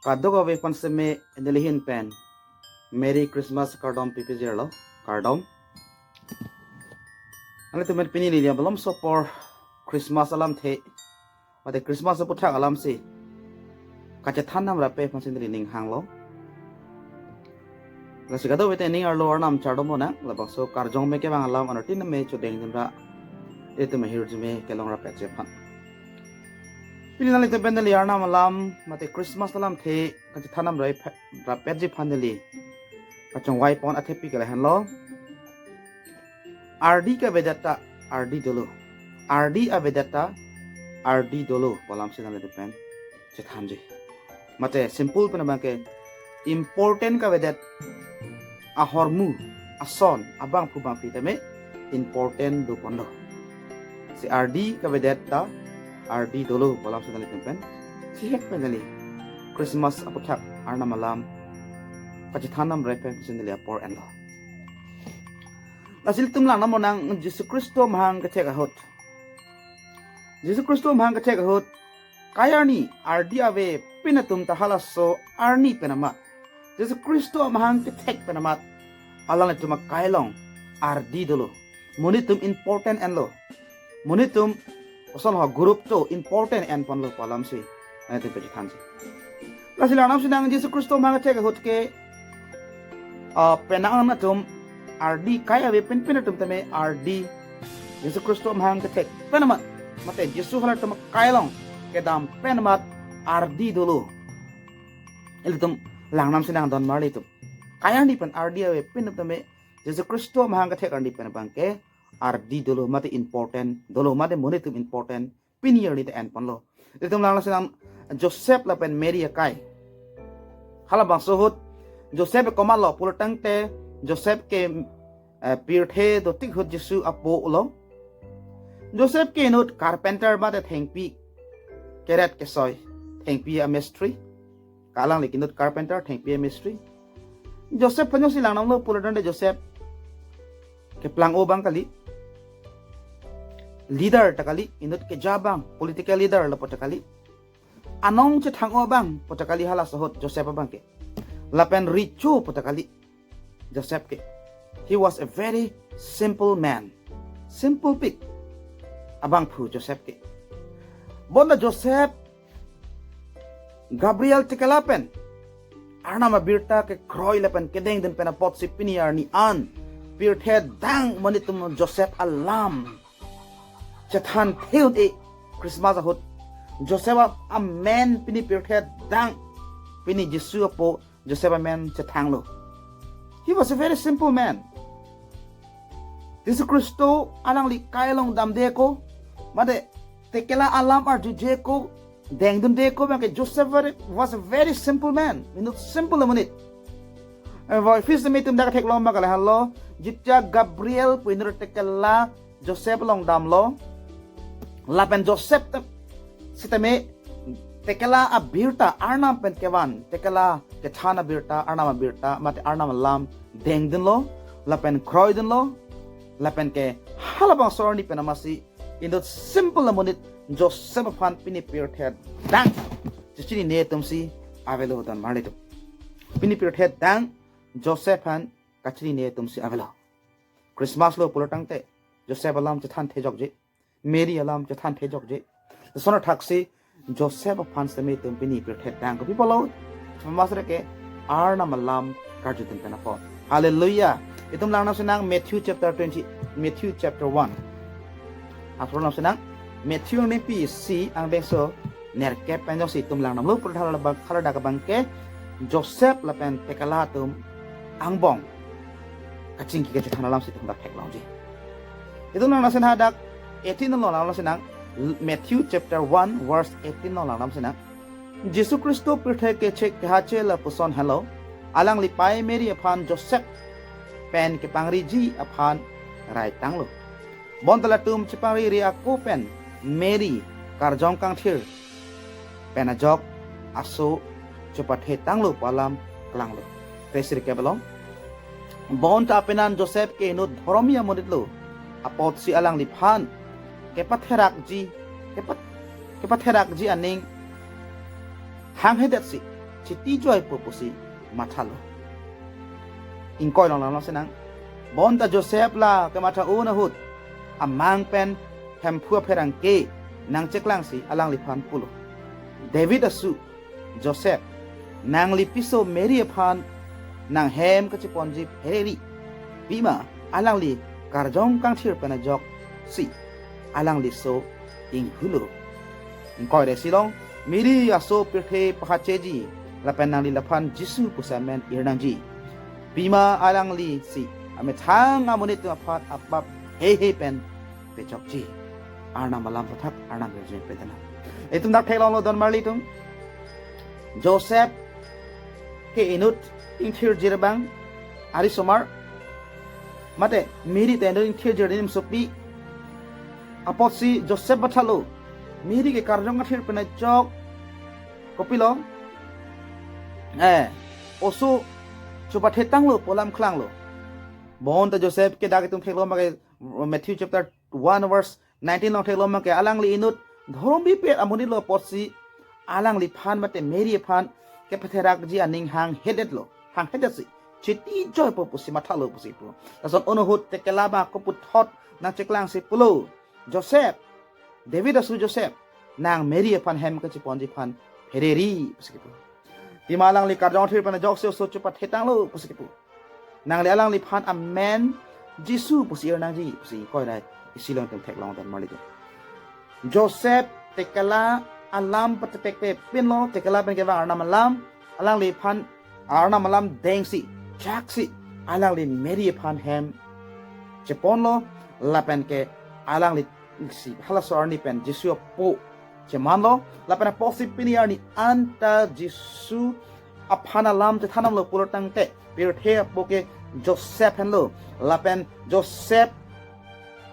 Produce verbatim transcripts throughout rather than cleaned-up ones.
Kadokave aphan seme nelihin pen Merry Christmas kardom pipijirlo, kardom. Nanglitum pen pini neli malomso apor Christmas alamthe, mate Christmas aputhak alamsi kachethan namrap pen aphansi neli ning hanglo. Lasi kadokave ta ning arlo Arnam chardomlo nang, labangso karjong me kevang alam anuttin me chodengdunra, itum ahirjume kelong rapetji aphan. Pini nanglitum pen neli Arnam alam, mate Christmas alamthe kachethan namrap, rapetji aphan neli kachongvai pon athepi ke lahenlo. Ardi kavedet ta ardi dolo. Ardi avedet ta ardi dolo pu alamsi nanglitum pen chethanji. Mate simple pen abangke, important kavedet ahormu, ason, abangphu bangphi tame important doponlo. Si ardi kavedet ta ardi dolo pu alamsi nanglitum pen, sihek pen neli Christmas aputhak Arnam alam kachethan namrap pen si neli apor enlo. Lasi ilitum lang nangmo nang Jisu Khristo amahang kethek ahut. Jisu Khristo amahang kethek ahut, kai arni ardi avepin atum ta halaso arni pen amat, Jisu Khristo amahang kethek pen amat, alanglitum akai along ardi dolo. Monit atum important enlo. Monit atum osol ho group to important enponlo pu alamsi nanglitum pen chethanji. Lasi lang nangsi nang Jisu Khristo amahang kethek ahut ke, ah, penang atum ardi kai avepin pin atum tame ardi Jisu Khristo amahang kethek pen amat, mate Jisu halatum akai along kedam pen amat ardi dolo. Ilitum lang nangsi nang don marli atum. Kai arni pen ardi avepin atum tame Jisu Khristo amahang kethek arni pen abangke ardi dolo, mate important dolo, mate monit atum important pini arni ta enponlo. Ilitum lang nangsi nang Joseph lapen Mary akai. Halabangso ahut Joseph ke komatlo pulo tangte, Joseph ke, eh, pirthe dotik ahut Jisu apo lo. Joseph ke inut carpenter mate thengpi keret kesoi, thengpi amistri. Alangli ke inut carpenter, thengpi amistri. Joseph aphan jongsi lang nanglo pulo tangte Joseph keplang-o abang kali, leader ta kali, inut keja abang, political leader lapu ta kali, anong chethang-o abang pu ta kali halaso ahut Joseph abangke. Lapen richo pu ta kali Joseph ke. He was a very simple man. Simple pik abangphu Joseph ke. Bonta Joseph Gabriel tekela pen Arnam abirta kekroi lapen kedengdun pen apotsi pini arni an pirthe adang monit atum Joseph alam chethan theu-e. Christmas ahut Joseph a-, amen pini pirthe adang, pini Jisu apo Joseph amen chethanglo. He was a very simple man. Jisu Khristo alangli kai along damde ako, mate tekela alam arjuje ako, dengdunde ako abangke Joseph very, was a very simple man. Inut simple amonit. Eh, voi fis me itum dak theklong abang ke lahenlo, jitya Gabriel pu inut tekela Joseph along damlo. Lapen Joseph te-, sitame tekela abirta Arnam pen kevan, tekela kethan abirta, Arnam abirta, mate Arnam alam dengdunlo, lapen kroidunlo, lapen ke halabangso arni pen amatsi inut simple amonit Joseph aphan pini pirthe adang chechinine atumsi avelo don marli atum. Pini pirthe adang Joseph aphan kachinine atumsi avelo. Christmas lo pulo tangte Joseph alam chethan thejokje, Mary alam chethan thejokje. Lason athaksi Joseph aphan seme itum pini pirthe adang kopi pulo, Christmas re ke Arnam alam karjudun pen apot. Hallelujah. Itum lang nangsi nang Matthew chapter twenty, Matthew chapter one. Athro nangsi nang Matthew angdengpi isi angdengso nerkep pen jongsi itum lang nanglo pulo tangte halabang, haladak abangke Joseph lapen tekela atum angbong kachingki kachethan alamsi itum dak theklongji. Itum lang nangsi nang hadak eighteen along lang nangsi nang, Matthew chapter one verse eighteen along lang nangsi nang. Jisu Khristo pirthe kechek kehache lapuson henlo, alangli pai Mary aphan Joseph pen kepangriji aphan rai tanglo. Bonta latum chepangriri ako pen Mary karjong kangthir pen ajok aso chepathe tanglo pu alam klanglo. Phre sirkep along. Bonta apenan Joseph ke inut dhoromji amonit lo. Apotsi alangliphan kepatherakji, kepat-, kepatherakji aning hanghedetsi, tijoi po pusi mathalo. Ingkoi along lang senang. Bonta Joseph la kematha un ahut amang pen Hemphu apherangke nangcheklangsi alangliphan pulo, David asu Joseph, nangli piso Mary aphan nanghem kacheponji phereri. Pima alangli karjong kangthir pen ajoksi alangli so inghulo. Ingkoi ra isi along, Mary aso pirthe pahacheji, lapen nangli laphan Jisu pusi amen irnangji. Pima alanglisi amethang amonit atum aphan apap heihe pen pechokji. Arnam alam pathak, Arnam rejeng pedana. Itum dak theklonglo donmarli atum. Joseph ke inut ingthirjir abang arisomar, mate Mary ta inut ingthirjir anim sopi. Apotsi Joseph mathalo, Mary ke karjong kangthir pen ajok, kopilo, eh, oso chepathetanglo pu alam klanglo. Bonta Joseph ke dak itum theklong abang ke Matthew chapter one verse nineteen along theklong abang ke alangli inut dhorom bipet amonit lo apotsi alangliphan mate Mary aphan kepatherakji aning hanghedet lo, hanghedet si, chiti joi po pusi mathalo pusi pu. Lason un ahut tekela abang koputhot nangcheklangsi pulo, Joseph, David asu Joseph, nang Mary aphan hem kacheponji aphan phereri pusi kipu. Pima alangli karjong kangthir pen ajoksi oso chepathetanglo pusi kipu. Nangli alangliphan amen Jisu pusi irnangji pusi ingkoi ra isi along itum theklong donmarli atum. Joseph tekela alam patetekte pinlo, tekela pen kevang Arnam alam, alangliphan Arnam alam dengsi, jaksi, alangli Mary aphan hem cheponlo, lapen ke alanglisi halaso arni pen Jisu apo chemanlo, lapen apotsi pini arni anta Jisu aphan alam chethandamlo pulo tangte, pirthe apo ke Joseph henlo, lapen Joseph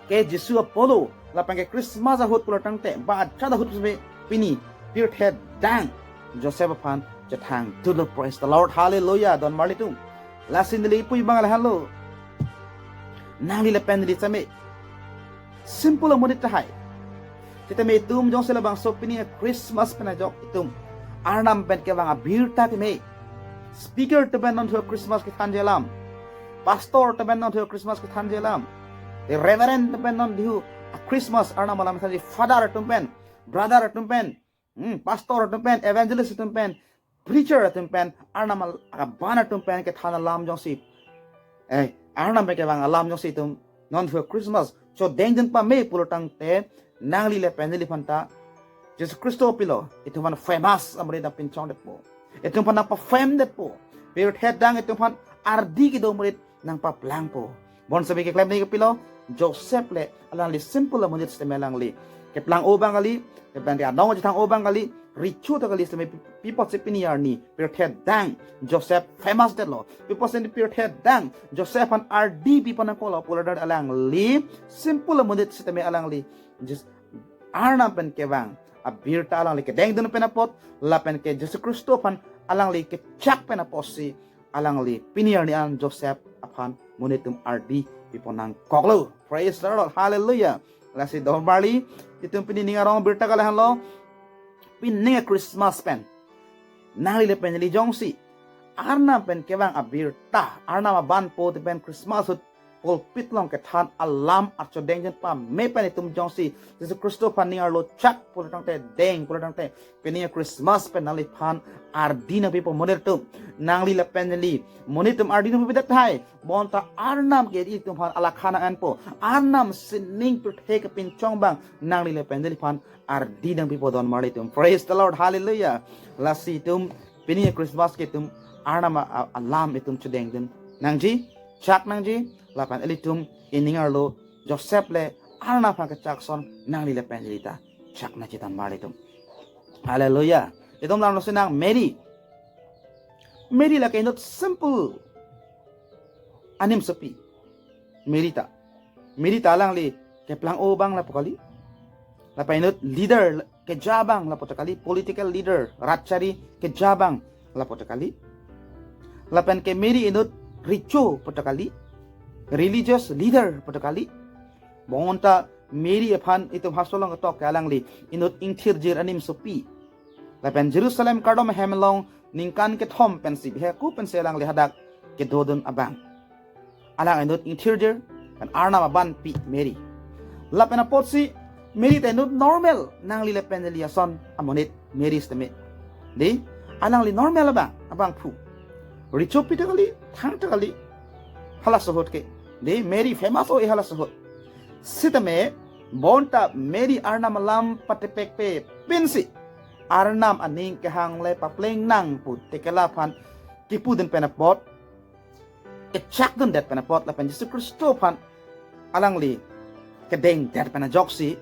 ke Jisu apolo, lapen ke Christmas ahut pulo tangte, ba ajat ahut pusi pini pirthe adang Joseph aphan chethangdunlo. Praise the Lord, hallelujah, donmarli atum. Lasi neli pu abang lahenlo, nangli lapen neli same simple amonit tahai. Sitame itum jongsi labangso pini a-Christmas pen ajok itum Arnam pen kevang abirta keme. Speaker atum pen non thu Christmas kethanji alam, pastor atum pen non thu Christmas kethanji alam, the reverend atum pen non thu a-Christmas Arnam alam thanji, father atum pen, brother atum pen, hmm, pastor atum pen, evangelist atum pen, preacher atum pen, Arnam al-, aban atum pen kethan alam jongsi, eh, Arnam pen kevang alam jongsi itum non thu Christmas chodengdun pame pulo tangte, nangli lapen neliphan ta Jisu Khristo pilo, itum aphan famous amonit nangpinchongdetpo, itum aphan nangpa-famedetpo, pirthe adang itum aphan ardi kedo amonit nangpaplangpo. Bonsitame keklem nangji kopilo, Joseph le alangli simple amonit sitame alangli keplang-o abang kali, keplang di anong chethang-o abang kali, recho ta kali sitame pi-, pi apotsi pini arni pirthe adang Joseph famous detlo. Pi apotsi pirthe adang Joseph aphan ardi pipo nangkoklo pulo tangte alangli simple amonit sitame alangli Jis-, Arnam pen kevang abirta alangli kedengdun pen apot, lapen ke Jisu Khristo aphan alangli kechak pen apotsi alangli pini arni an Joseph aphan monit atum ardi pipo nangkoklo. Praise the Lord. Hallelujah. Lasi donmarli itum pini ning arong abirta ke lahenlo. Pini a-Christmas pen nangli lapen neli jongsi Arnam pen kevang abirta, Arnam abanpo atum pen Christmas ahut pulpit along kethan alam achodengdun pame pen itum jongsi Jisu Khristo aphan ning arlo chak pulo tangte, deng pulo tangte, pini a-Christmas pen nangliphan ardi nangpipo monit atum. Nangli lapen neli monit atum ardi nangpipedet tahai. Bonta Arnam ke itum aphan alakha nang-enpo. Arnam sining pirthe kepinchong abang nangli lapen neliphan ardi nangpipo donmarli atum. Praise the Lord. Hallelujah. Lasi itum pini a-Christmas ke itum Arnam a-, a-, alam itum chodengdun nangji, chak nangji, lapen ilitum ining arlo Joseph le Arnam aphan kechak ason nangli lapen neli ta chak nangji donmarli atum. Hallelujah. Itum langno senang Mary. Mary lake inut simple anim sopi. Mary ta, Mary ta alangli keplang-o abang lapu kali. Lapen inut leader keja abang lapu ta kali, political leader, rajchari keja abang lapu ta kali. Lapen ke Mary inut recho pu ta kali, religious leader pu ta kali. Bonta Mary aphan itum halaso along ketok ke alangli inut ingthirjir anim sopi. Lapen Jerusalem kardom hem along ningkan kethom pensi bihek ku pensi alangli hadak kedodun abang, alang inut ingthirjir pen Arnam aban pi Mary. Lapen apotsi Mary ta inut normal, nangli lapen neli ason amonit Mary sitame. Dei, alangli normal abang, abangphu. Recho pi ta kali, thang ta kali. Halaso ahut ke. Dei, Mary famous o-e halaso ahut. Sitame, bonta Mary Arnam alam patepekpe pinsi Arnam aning kehang le papleng nang pu tekela aphan kipudun pen apot, kechakdundet pen apot lapen Jisu Khristo aphan alangli kedengdet pen ajoksi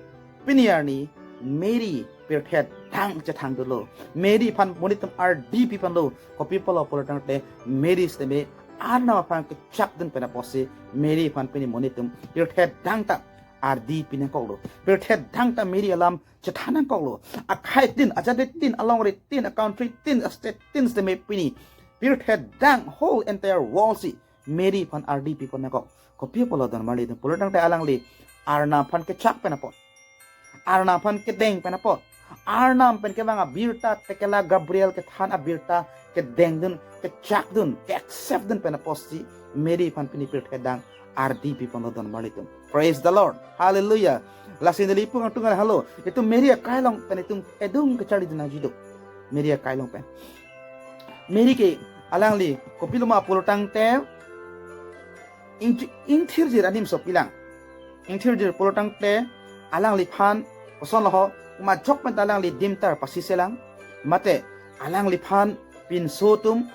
pini arni Mary pirthe adang chethang dolo. Mary aphan monit atum ardi pi ponlo. Kopi pulo pulo tangte Mary sitame Arnam aphan kechakdun pen apotsi Mary aphan pini monit atum pirthe adang ta ardi pi nangkoklo. Pirthe adang ta Mary alam chethan nangkoklo. Akhai tin, ajat tin, alongri tin, a-country tin, a-state tin sitame pini pirthe adang whole entire world si Mary aphan ardi pi pon nangkok. Kopi pulo don marli atum pulo tangte alangli Arnam aphan kechak pen apot, Arnam aphan kedeng pen apot, Arnam pen kevang abirta tekela Gabriel kethan abirta kedengdun, kechakdun, ke-accept dun pen apotsi Mary aphan pini pirthe adang ardi pi ponlo don marli atum. Praise the Lord. Hallelujah. Lasi neli pu angtung halo. Itum Mary akai along pen itum kedung kecharlidun nangji do. Mary akai along pen. Mary ke alangli kopiloma pulo tangte ing-, ingthirjir animsopi lang. Ingthirjir pulo tangte alangliphan kosonlo ho, majok pen ta alangli dimtar pasiselang. Mate alangliphan pinso atum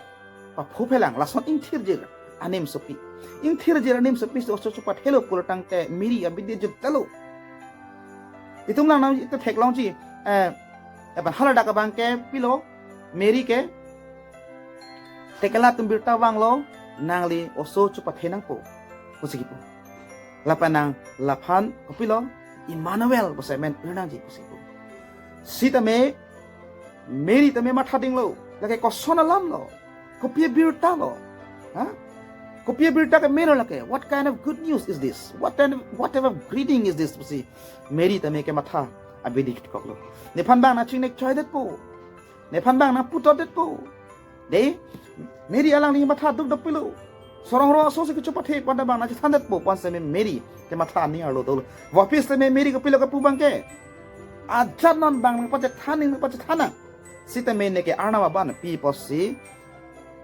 paphu phelang, lason ingthirjir animsopi. Ingthirjir animsopi so so pathelo pulo tangte Mary abidi jutdalo. Itum lang nang itum theklongji, eh, epan haladak abang ke pilo, Mary ke tekela atum birta vanglo, nangli oso chepathe nangpo pusi kipu. Lapen nang laphan kopilo, Emmanuel pusi amen pir nangji pusi kipu. Sitame Mary tame matha dinglo, lake koson alam lo, kopi abirta lo. Ha? Kopi abirta ke meno lake. What kind of good news is this? What kind of, what type of greeting is this? Pusi Mary tame kematha abidi koklo. Nephan bang nangchingnek choidetpo. Nephan bang nangputotdetpo. Dei, Mary alangli matha dukdok pilo. Sorong ro aso si kechepathe panda bang nangchethandetpo pu sitame Mary kematha aning arlo dolo. Vapis tame Mary kopilo kepu abang ke, ajat non bang nangpachethan, nangpachethan nang. Sitame neke Arnam aban pi apotsi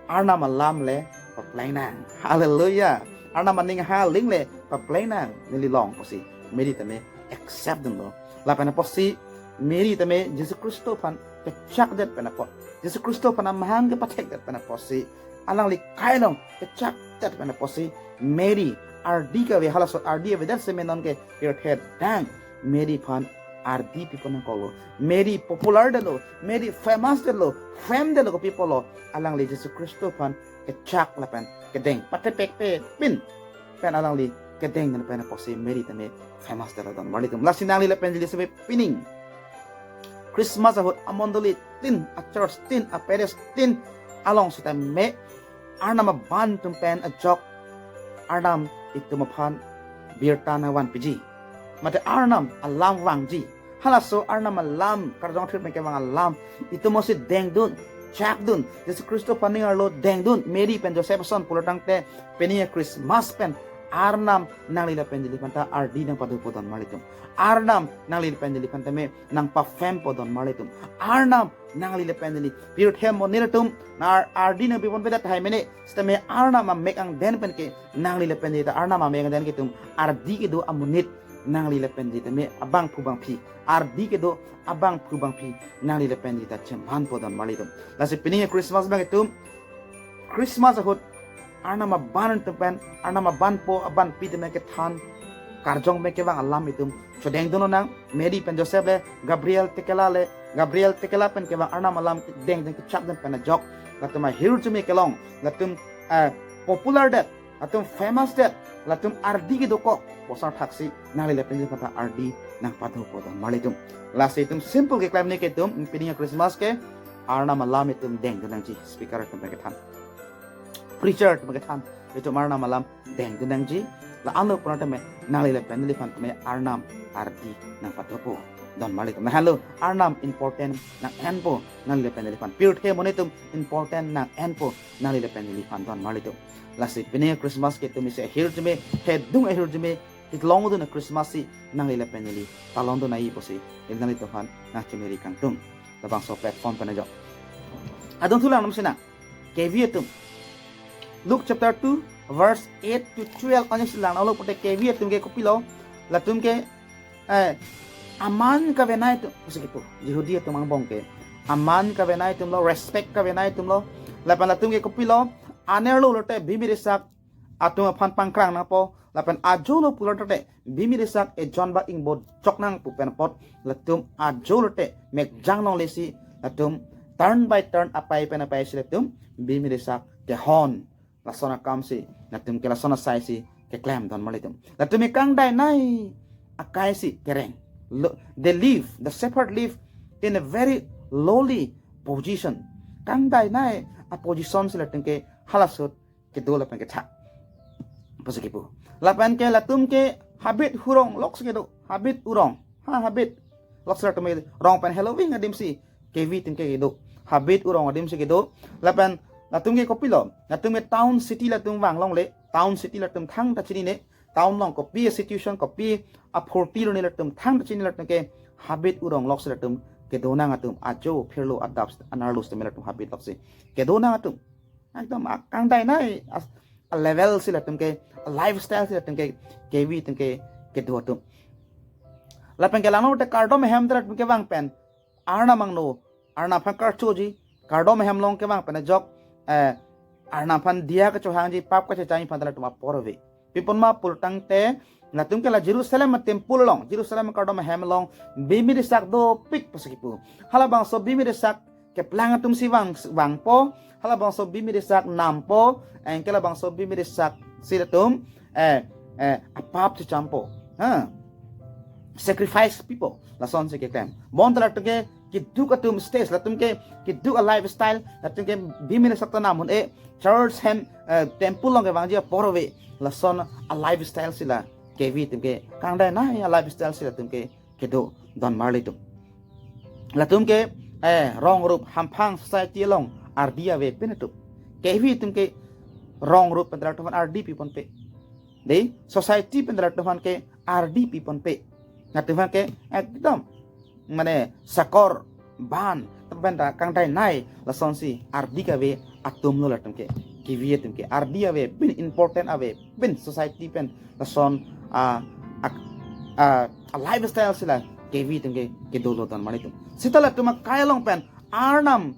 Arnam alam le papleng nang. Hallelujah. Arnam aning ha aling le papleng nang neli long pusi Mary tame accept dunlo. Lapen apotsi Mary tame Jisu Khristo aphan kechakdet pen apot, Jisu Khristo aphan amahang kepathekdet pen apotsi alangli kai along kechakdet pen apotsi Mary ardi kave, halaso ardi avedet sitame non ke pirthe adang Mary aphan ardi pi pon nangkoklo. Mary popular detlo, Mary famous detlo, fame detlo, kopi pulo, alangli Jisu Khristo aphan kechak lapen kedeng patepekpe pin pen alangli kedengdun pen apotsi Mary tame famous detlo don marli atum. Lasi nangli lapen neli sitame pining Christmas ahut amondoli tin, achurch tin, aparish tin along sitame Arnam aban atum pen ajok Arnam itum aphan birta nangvanpiji. Mate Arnam alam vangji. Halaso Arnam alam, karjong thir pen kevang alam itum osi dengdun, chakdun, Jisu Khristo aphan aning arlo dengdun, Mary pen Joseph ason pulo tangte pini a-Christmas pen Arnam nangli lapen neli aphanta ardi nangpadhopo don marli atum. Arnam nangli lapen neli aphanta me nangpafampo don marli atum. Arnam nangli lapen neli pirthe amonit atum na ardi nangpi ponpedet tahai mene, sitame Arnam amek angden pen ke nangli lapen neli ta Arnam amek angden ke itum ardi kedo amonit nangli lapen neli tame abangphu bangphi, ardi kedo abangphu bangphi nangli lapen neli ta chemanpo don marli atum. Lasi pini a-Christmas abang itum Christmas ahut Arnam aban atum pen, Arnam abanpo abanpi atum pen kethan karjong pen kevang alam itum chodengdun lonang. Mary pen Joseph le, Gabriel tekela le, Gabriel tekela pen kevang Arnam alam dengdun kechakdun pen ajok latum ahirjume kelong, latum, eh, popular det, latum famous det, latum ardi kedokok, bosar thaksi nangli lapen neli aphanta ardi nangpadhopo don marli atum. Lasi itum simple keklem neke itum pini a-Christmas ke Arnam alam itum dengdun nangji, speaker atum pen kethan, preacher atum pen kethan, itum Arnam alam dengdun nangji. La-anlo pulote me nangli lapen neliphan me Arnam ardi nangpatopo. Don marli atum, lahenlo Arnam important nang-enpo nangli lapen neliphan. Pirthe amonit atum important nang-enpo nangli lapen neliphan, don marli atum. Lasi pini Christmas ke tumi si ahirjume, hedung ahirjume, tiklongdun a-Christmas si nangli lapen neli talongdun nangji pusi ili nanglitumphan nangchemeri kangtung. Labangso platform pen ajok adung thulang nam sinang. Kevi atum, Luke chapter two, verse eight to twelve anyo si langlo pulote kevi atum ke kopilo, latum ke, eh, aman kavenai atum pusi kipu. Jihudi atum angbong ke aman kavenai atumlo, respect kavenai atumlo. Lapen latum ke kopilo, anerlo lote bimi risak atum aphan pangkrang nangpo, lapen ajolo pulote bimi risak ejon bak ingbo chok nang pu pen apot latum ajolo te mekjang longle si latum turn by turn, apai pen apai si latum bimi risak kehon. Lason akam si latum ke, lason asai si keklem, don marli atum. Latum ke kangdainai akai si kereng. Lo-, they live, the shepherd live in a very lowly position. Kangdainai a-position si latum ke halasot kedo lapen kethak pusi kipu. Lapen ke latum ke habit hurong lok si kedo, habit urong. Ha, habit lok si latum ke rong pen heloving adim si kevi atum ke kedo. Habit urong adim si kedo. Lapen latum ke kopilo, latum ke town city latum vang longle, town city latum thangta chinine, town along kopi situation, kopi aphurti lone latum thangta chini, latum ke habit urong lok si latum kedo nang atum, ajo phirlo adap anerlo sitame latum habit lok si kedo nang atum. Ekdom a kangdainai as-, a-level si latum ke, a-lifestyle si latum ke, kevi atum ke kedo atum. Lapen ke langno te kardom ahem te latum kevang pen Arnam angno, Arnam aphan karchoji, kardom ahem along kevang pen ajok, eh, Arnam aphan diya kachohangji, pap kachechangji aphan te latum apor ave. Pi apot ma pulotangte latum ke la Jerusalem a-temple along, Jerusalem kardom ahem along bimi risak dopik pusi kipu. Halabangso bimi risak keplang atum si vang, vangpo, halabangso bimi risak nampo, anke labangso bimi risak si latum, eh, eh, apap chechampo. Ha. Sacrifice pipo, lason si keklem. Bonta latum ke keduk atum stage, latum ke keduk a-lifestyle, latum ke bimi risak ta nam un-e, church hem, eh, temple along kevangji apor ave, lason a-lifestyle si la kevi atum ke kangdainai a-lifestyle si latum ke kedo, don marli atum. Latum ke, eh, rong rup hamphang society along ardi ave pen atum. Kevi atum ke rong rup pen latum aphan ardi piponpe. Dei, society pen latum aphan ke ardi piponpe. Latum aphan ke ekdom mane sakor ban, lapen ta kangdainai, lason si ardi kave atumlo latum ke. Kevi atum ke ardi ave pen, important ave pen, society pen lason a, a, a, a-lifestyle si la kevi atum ke kedolo, don marli atum. Seta latum akai along pen Arnam,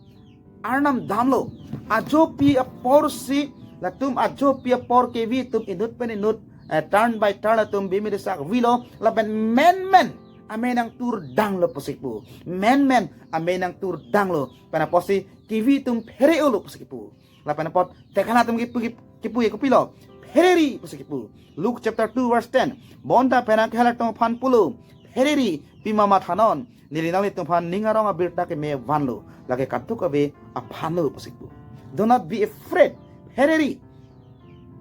Arnam damlo. Ajopi apor si, latum ajopi apor kevi atum inut pen inut, eh, turn by turn latum bimi risak vilo, lapen menmen amei nangturdanglo pusi kipu. Menmen amei nangturdanglo. Pen apotsi kevi atum phere-olo pusi kipu. Lapen apot tekhala atum kipu, kipu, kipu ye kopilo. Phereri pusi kipu. Luke chapter two verse ten. Bonta penang ke halatum aphan pulo, phereri, pima mathanon, neli nanglitum aphan ning arong abirta keme vanlo, lake kadokave aphanlo pusi kipu. Do not be afraid. Phereri.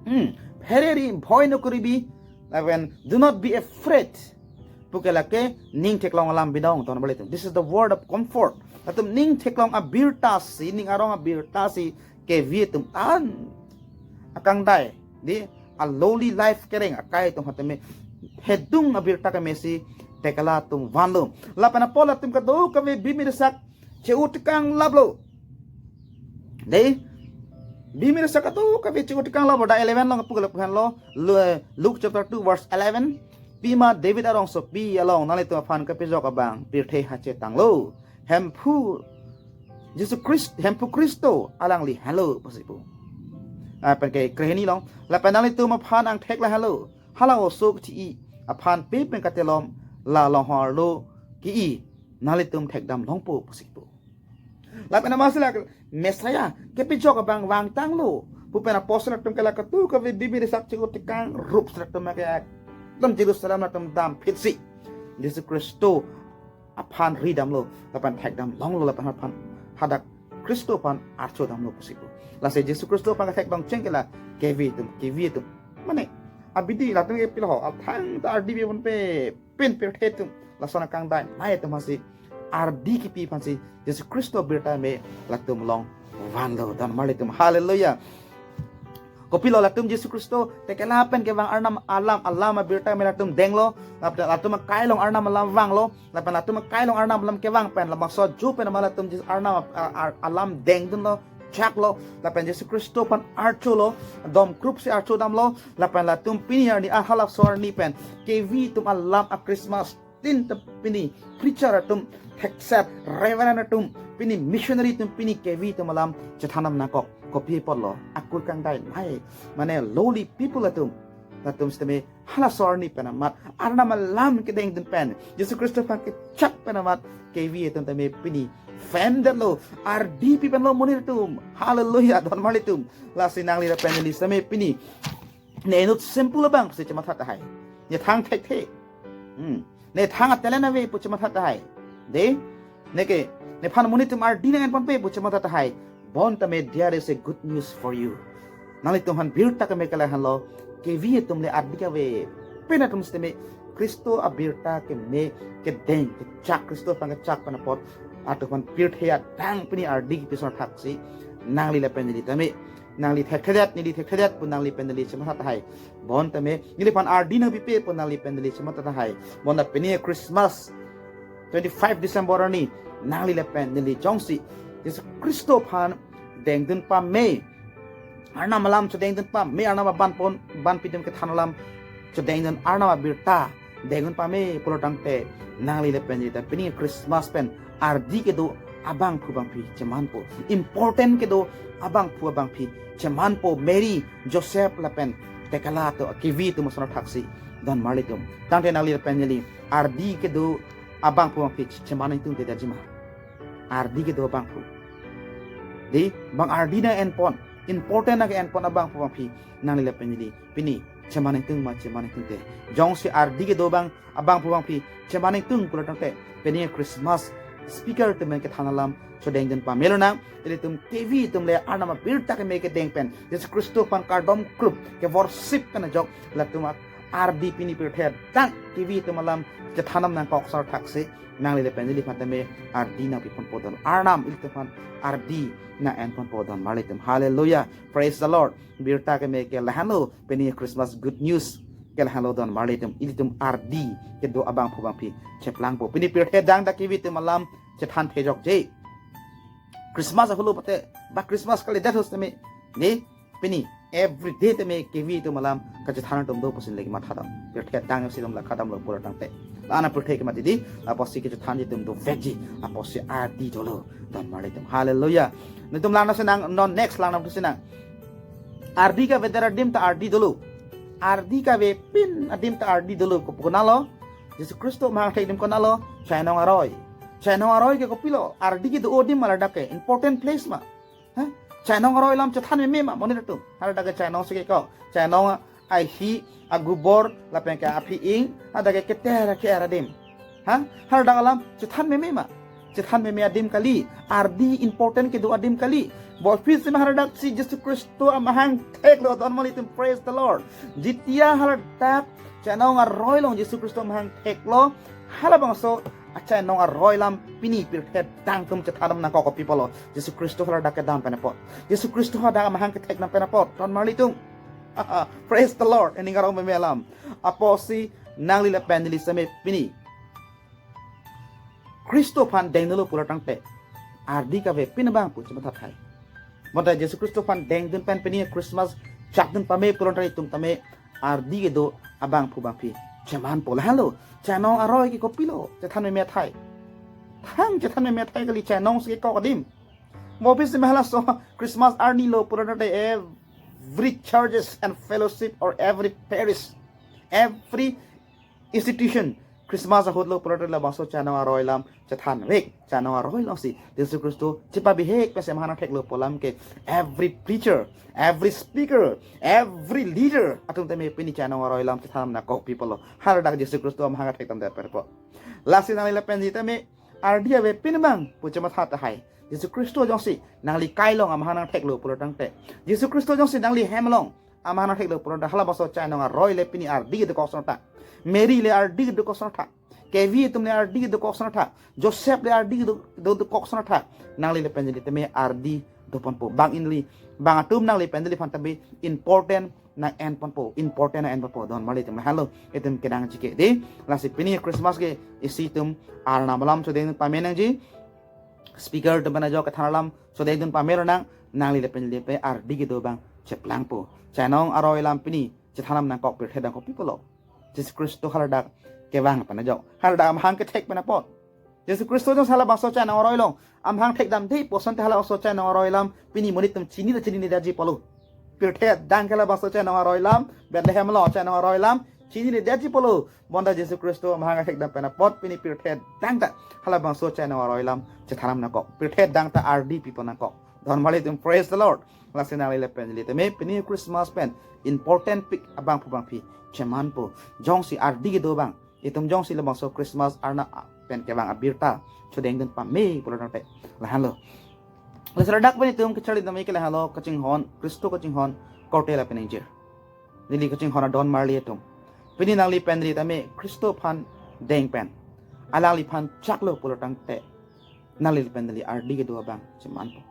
Hmm. Phereri, bhoi nokoribi. Lapen do not be afraid pu ke lake ning theklong alam binong, don marli atum. This is the word of comfort. Latum ning theklong abirta si, ning arong abirta si kevi atum an akangdai, dei, a-lowly life kereng akai atum aphan tame hedung abirta keme si tekhala atum vanlo. Lapen apot latum kadokave bimi risak che-o tekang laplo. Dei, bimi risak kadokave che-o tekang laplo. Dak eleven along kepu ke lapu henlo, Lu-, Luke chapter two verse eleven. Pima David arongsopi along nanglitum aphan kepajok abang pirthe hachetanglo. Hemphu Jisu Christ, Hemphu Khristo alangli henlo pusi kipu. Ah, pen ke krehini along, lapen nanglitum aphan angthek la henlo. Hala oso kethi-i aphan pe pen katelom la longhor lo ki-i nanglitum thekdam longpo pusi kipu. Lapen amatsi la Messiah kepajok abang vangtanglo pu pen apostle atum ke la kadokave bimi risak che-o tekang rup si latum ke ekdom Jerusalem latum damphitsi Jisu Khristo aphan ridamlo, lapen thekdam longlo, lapen aphan hadak Khristo aphan archodamlo pusi kipu. Lasi Jisu Khristo aphan kathek dongcheng ke la kevi atum, kevi atum. Mane abidi latum ke pilo ho, athang ta ardi pi ponpe, pin pirthe atum, lason akangdai nai atum aphansi, ardi kipi aphansi Jisu Khristo birta me latum along vanlo, don marli atum. Hallelujah. Kopilo, latum Jisu Khristo tekela pen kevang Arnam alam, alam abirta me latum denglo, lapen latum akai along Arnam alam vanglo, lapen latum akai along Arnam alam kevang pen, labangso ajo pen ma latum Jis-, Arnam a-, a-, alam dengdunlo, chaklo, lapen Jisu Khristo aphan archolo, dom krupsi archo damlo, lapen latum pini arni, a halaso arni pen kevi atum alam a-Christmas tin ta pini preacher atum, thekset reverend atum, pini missionary atum pini kevi atum alam chethan nangkok. Kopi apotlo? Akur kangdai nai, mane lowly people atum, latum sitame halaso arni pen amat Arnam alam kedengdun pen, Jisu Khristo aphan kechak pen amat kevi atum tame pini fame detlo, ardi pi penlo monit atum. Hallelujah, don marli atum. Lasi nangli lapen neli sitame pini, ne inut simple abang pusi chematha tahai. Ne thang thekthe. Hmm. Ne thang a-talent ave pu chematha tahai. Dei, neke, nephan monit atum ardi nang-en ponpe pu chematha tahai. Bonta me, there is a good news for you. Nanglitum aphan birta keme ke lahenlo, kevi atum le ardi kave pen atum sitame Khristo abirta keme kedeng, kechak, Khristo aphan kechak pen apot atum aphan pirthe adang pini ardi kipi ason thaksi nangli lapen neli tame, nangli thekthedet, neli thekthedet pu nangli pen neli chematha tahai. Bonta me, neliphan ardi nangpipe pu nangli pen neli chematha tahai. Bonta pini Christmas, twenty-five December arni, nangli lapen neli jongsi Jisu Khristo aphan dengdun pame, Arnam alam chodengdun pame, Arnam aban pon, ban pi atum kethan alam chodengdun, Arnam abirta dengdun pame pulo tangte, nangli lapen neli ta pini Christmas pen ardi kedo abangphu bangphi chemanpo, important kedo abangphu abangphi chemanpo. Mary, Joseph lapen tekela atum, kevi atum ason thaksi, don marli atum. Tangte nangli lapen neli ardi kedo abangphu bangphi cheman nangtungte, dajima. Ardi kedo abangphu, dei, bang ardi nang-en pon, important nang-en pon abangphu bangphi nangli lapen neli pini cheman nangtung ma cheman nangtungte? Jongsi ardi kedo abang, abangphu bangphi cheman nangtung pulo tangte, pini Christmas speaker atum pen kethan alam chodengdun pamelo nang. Ilitum kevi atum le Arnam abirta keme kedeng pen, Jisu Khristo aphan kardom krup, ke-worship pen ajok latum ardi pini pirthe adang kevi atum alam chethan nangkok ason thaksi, nangli lapen neliphan tame ardi nangpi ponpo, don. Arnam ilitum aphan ardi nang-en ponpo, don marli atum. Hallelujah. Praise the Lord. Birta keme ke lahenlo, pini Christmas good news ke lahenlo, don marli atum. Ilitum ardi kedo abangphu bangphi cheplangpo. Pini pirthe adang ta kevi atum alam chethan thejokje. Christmas ahut lo pute, ba Christmas kalidet ahut sitame, ne, pini every day tame kevi atum alam kachethan atum do pusi neli mathadam. Pirthe adang si dam la khadamlo pulo tangte, la-an apirthe kematidi, apotsi kachethanji atum dovekji, apotsi ardi dolo, don marli atum. Hallelujah. Netum langno sinang, non next langno sinang. Ardi kave adim ta ardi dolo. Ardi kave pin adim ta ardi dolo. Ko-, konatlo? Jisu Khristo amahang thek adim konatlo? Chainong aroi. Chainong aroi ke kopilo? Ardi kedo adim ma ladak ke? Important place ma? Ha? Chainong aroi alam chethan meme ma monit atum? Haladak ke chainong si kekok, chainong ahi, agubor, lapen ke aphi-ing, hadak ke keter ke adim. Ha? Haladak alam chethan meme ma? Chethan meme adim kali, ardi important kedo adim kali. Bophi sima haladak si Jisu Khristo amahang theklo, don marli atum, praise the Lord. Jitia haladak chainong aroi along Jisu Khristo amahang theklo, halabangso achainong aroi alam pini pirthe adang atum chethan nangkok, kopi apotlo? Jisu Khristo haladak kedam pen apot, Jisu Khristo hadak amahang kethek dam pen apot, don marli atum. Praise the Lord. Ening arong meme alam. Apotsi nangli lapen neli sitame pini Khristo aphan dengdunlo pulo tangte, ardi kave pin abang pu chematha tahai. Bonta Jisu Khristo aphan dengdun pen pini Christmas chakdun pame pulo tangte, itum tame ardi kedo abangphu bangphi chemanpo, lahenlo. Chainong aroi ke kopilo? Chethan meme athai. Thang chethan meme athai kali, chainong si kekok adim. Bophi sima halaso Christmas arni lo pulo tangte, every churches and fellowship or every parish, every institution, Christmas ahut lo pulo tangte labangso chainong aroi alam chethanvek. Chainong aroi alongsi Jisu Khristo chepabihek pensi amahang nangtheklo pu alam ke every preacher, every speaker, every leader atum tame pini chainong aroi alam chethan nangkok, kopi apotlo? Haladak Jisu Khristo amahang thek dam det pen apot. Lasi nangli lapen neli tame ardi ave pin abang pu chematha tahai. Jisu Khristo jongsi nangli kai along amahang nangtheklo pulo tangte, Jisu Khristo jongsi nangli hem along Amahang nangtheklo pulote halabangso chainong aroi le pini ardi dokok sonthak. Mary le ardi dokok sonthak. Kevi atum le ardi dokok sonthak. Joseph le ardi do, do, dokok sonthak. Nangli lapen neli tame ardi doponpo. Bang inli, bang atum nangli lapen neli aphan tame important nang-enponpo. Important nang-enponpo. Don marli atum, halo. Itum kedang jike de. Lasi pini Christmas ke isi atum Arnam alam chodeng pame nangji. Speaker atum pen ajok kethan alam chodeng dun pame ronang, nangli lapen neli pe ardi kedo abang cheplangpo. Chainong aroi alam pini chethan nangkok, pirthe damkok pi pulo. Jisu Khristo haladak kevang pen ajok, haladak amahang kethek pen apot. Jisu Khristo jongsi halabangso chainong aroi along amahang thekdamde pu asonte halabangso chainong aroi alam pini monit atum chini ta chininedetji pulo. Pirthe adang ke halabangso chainong aroi alam, Bethlehem along chainong aroi alam, chininedetji pulo. Bonta Jisu Khristo amahang kethekdam pen apot pini pirthe adang ta halabangso chainong aroi alam chethan nangkok. Pirthe adang ta ardi pipon nangkok. Don marli atum, praise the Lord. Lasi nangli lapen neli tame pini Christmas pen important pik abangphu abangphi chemanpo. Jongsi ardi kedo abang, itum jongsi labangso Christmas Arnam pen kevang abirta chodeng dun pame pulo tangte, lahenlo. Lasi ladak pen itum kacharli tame ke lahenlo, kachinghon, Khristo kachinghon korte lapen ingjir. Neli kachinghon adon marli atum, pini nangli lapen neli tame Khristo aphan deng pen alangliphan chaklo pulo tangte, nangli lapen neli ardi kedo abang chemanpo.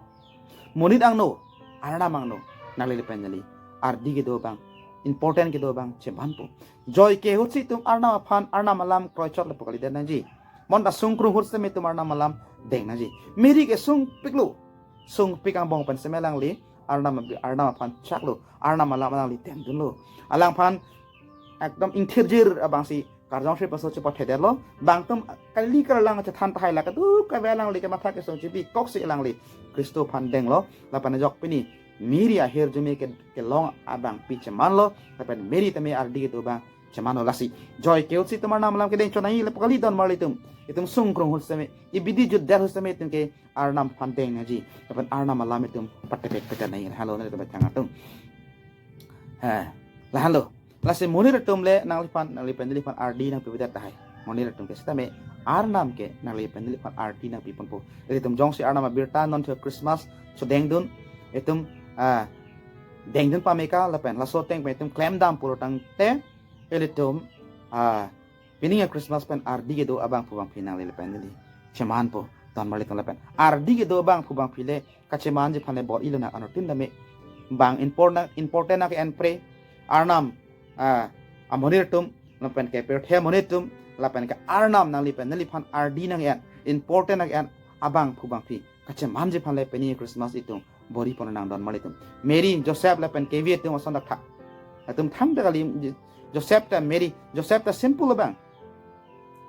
Monit angno, Arnam angno, nangli lapen neli ardi kedo abang, important kedo abang chemanpo. Joike ahutsi itum Arnam aphan, Arnam alam kroichot lapu kalidet nangji. Bonta sungkrung ahut setame itum Arnam alam deng nangji. Mary ke sungpiklo. Sungpik angbong pen setame alangli Arnam, Arnam aphan chaklo. Arnam alam alangli dengdunlo. Alangphan ekdom ingthirjir abangsi karjong sri paso chepathedetlo. Bang atum kali karlang chethan tahai la kadokave alangli kematha kesung chebikoksi alangli Khristo aphan denglo. Lapen ajok pini Mary ahirjume ke, kelong abangpi chemanlo. Lapen Mary tame ardi kedo abang chemanlo. Lasi joike ahutsi itum Arnam alam kedeng chot nangji lapu kali, don marli atum. Itum sungkrung ahut setame, ibidi jutdet ahut setame itum ke Arnam aphan deng nangji. Lapen Arnam alam itum patepek petan nangji. Halo, nangli atum bethang atum. Ha, lahenlo. Lasi monit atum le nangliphan, nangli lapen neli aphan ardi nangpipedet tahai. Monit atum ke setame Arnam ke nangli lapen neli aphan ardi nangpiponpo. Ilitum jongsi Arnam abirta non thu Christmas chodeng dun, itum, ah, deng dun pame ka lapen laso ateng pen itum klemdam pulo tangte, ilitum, ah, pini a-Christmas pen ardi kedo abangphu abangphi nangli lapen neli chemanpo. Don marli atum, lapen ardi kedo abangphu abangphi le kachemanji aphan le bor-ilo nang, anuttin tame bang important, important nang-enpre, Arnam, ah, amonit atum, lapen ke pirthe amonit atum, lapen ke Arnam nangli lapen neli aphan ardi nang-en, important nang-en abangphu abangphi kachemanji aphan le pini Christmas itum bor-ipon nang, don marli atum. Mary, Joseph lapen kevi atum ason thakthak. Atum thangta kali, Joseph ta, Mary, Joseph ta simple abang.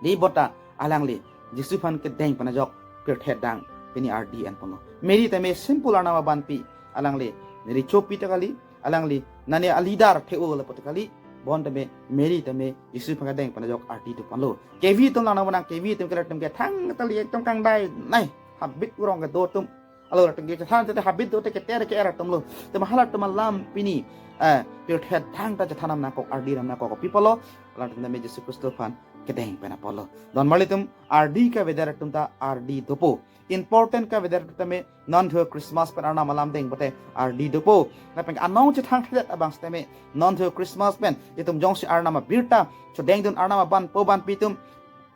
Di bonta alangli Jisu aphan kedeng pen ajok pirthe adang pini ardi enponlo. Mary tame simple Arnam aban pi, alangli neri chopi ta kali, alangli nane a-leader the-o lapu ta kali, bonta tame Mary tame Jisu aphan kedeng pen ajok ardi doponlo. Kevi atum lang nang bonang, kevi atum ke latum ke thangta kali, ekdom kangdai nai, habit arong kedo atum. Alo latum ke chethan te habit do te keter ke-er atumlo. Te mahal atum alam pini, eh, pirthe adang ta chethan nangkok, ardi nangkok pi pulo, latum tame Jisu Khristo aphan kedeng pen apotlo. Don marli atum, ardi kavedet atum ta ardi dopo. Important kavedet atum tame non thu Christmas pen Arnam alam deng pote ardi dopo. Lapen anong chethangthedet abang setame non thu Christmas pen itum jongsi Arnam abirta chodeng dun, Arnam abanpo abanpi atum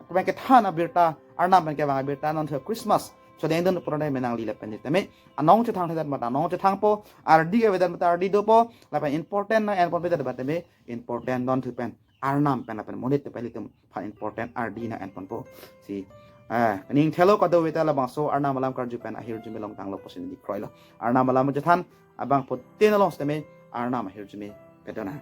pen kethan abirta, Arnam pen kevang abirta non thu Christmas chodeng dun pulote nangli lapen neli tame anong chethangthedet mate anong chethangpo, ardi kavedet mate ardi dopo, lapen important nang-enponpedet mate important non thu pen Arnam pen lapen monit atum pen ilitum aphan important ardi nang-enponpo. Si, eh, ning thelo kadokave ta labangso Arnam alam karju pen ahirjume longtanglo pusi neli kroilo. Arnam alam chethan abangphutin along setame Arnam ahirjume pedona.